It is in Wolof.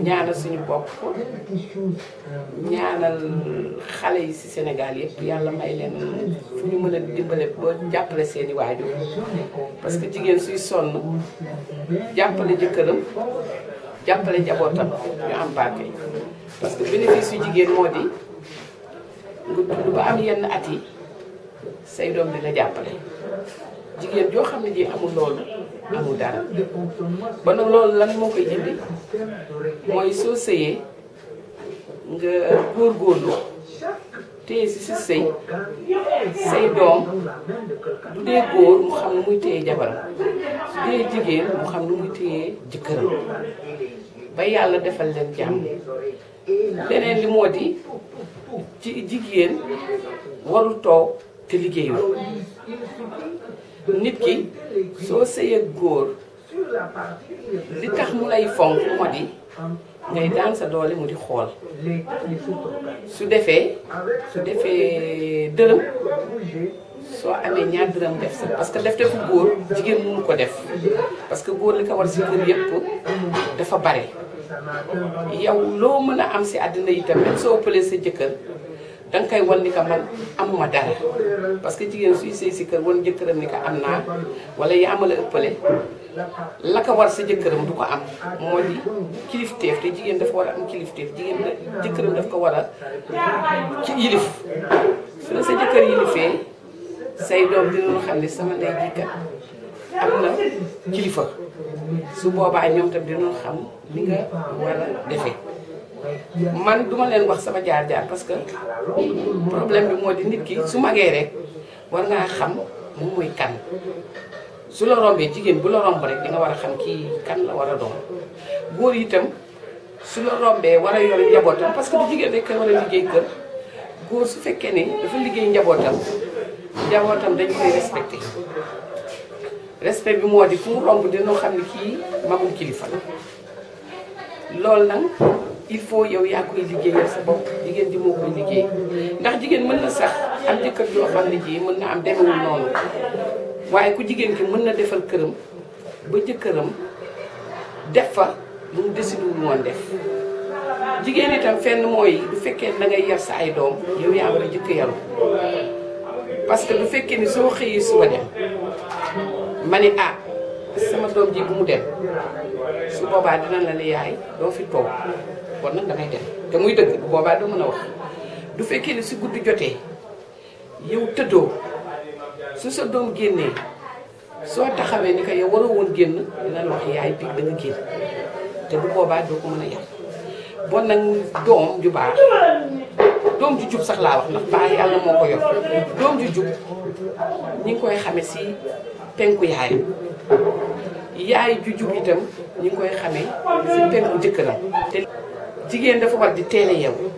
ñaanal suñu bopp ñaanal xale yi ci Sénégal yëpp yàlla may leen fu ñu mën a dimbale ba jàppale seeni waajur parce que jigéen suy sonn jàppale jëkkëram jàppale njabootam ñu am barke parce que bénéfice yu jigéen moo di nga dund ba am yenn at yi say doom di la jàppale jigéen joo xam ne ji amul loolu amul dara ba nag loolu lan moo koy indi mooy soo sëyee nga góorgóorlu téye si sëy say doom du dee góor mu xam nu muy téye jabaram su dee jigéen mu xam nu muy téye jëkkëram ba yàlla defal leen jàmm leneen li moo di ci jigéen warul toog te liggéeyul nit ki soo sëyee góor li tax mu lay fonk moo di ngay daan sa doole mu di xool su defee dërëm soo amee ñaar dërëm def sa parce que defu góor jigéen mënu ko def parce que góor li ko war si kër yëpp dafa bare yow loo mën a am si àddina itam même soo ëppalee sa jëkkër danga koy wan ni ko man amuma dara parce que jigéen suy sëy si kër wan jëkkëram ni ko am naa wala yaa ma la ëppale la ko war sa jëkkëram du ko am moo di kilifteef te jigéen dafa war a am kilifteef jëkkëram daf ko war a ci yilif su la sa jëkkër yilifee say doom dinañu xam ne sama ndey ji kat am na kilifa su boobaa ñoom tam dinañu xam ni nga war a defee man duma leen wax sama jaar-jaar parce que problème bi moo di nit ki su magee rek war ngaa xam moom mooy kan su la rombee jigéen bu la romb rek di nga war a xam kii kan la war a doon góor itam su la rombee war a yor njabootam parce que du jigéen rek war a liggéey kër góor su fekkee ne dafa liggéey njabootam dañ koy respecté respect bi moo di fu mu romb dina xam ne kii magum kilifa loolu nag il faut yow yaa koy liggéeyal sa bopp jigéen ji moo koy liggéey ndax jigéen mën na sax am jëkkër yoo xam ne ji mën na am demewul noonu waaye ku jigéen ki mën na defal këram ba jëkkëram def fa lu mu décidé woon def jigéen itam fenn mooy du fekkee da ngay yar sa ay doom yow yaa war a jëkk yaru parce que du fekkee ni soo xëyee suba dem ma ni ah sama doom ji bu mu dem su boobaa dina la ne yaay doo fi toog kon nag damay dem te muy dëgg bu boobaa doo mën a wax du fekkee ni si guddi jotee yow tëddoo su sa doom génnee soo taxawee ni ko yow waroo woon génn dina la wax yaay biig da nga génn te bu boobaa doo ko mën a yar bon nag doom ju baax doom ju jub sax laa wax ndax baax yàlla moo ko yor doom ju jub ñi ngi koy xame si penku yaayam yaay ju jub itam ñi ngi koy xamee si penku jëkkëram te jigéen dafa war di teel a yeewu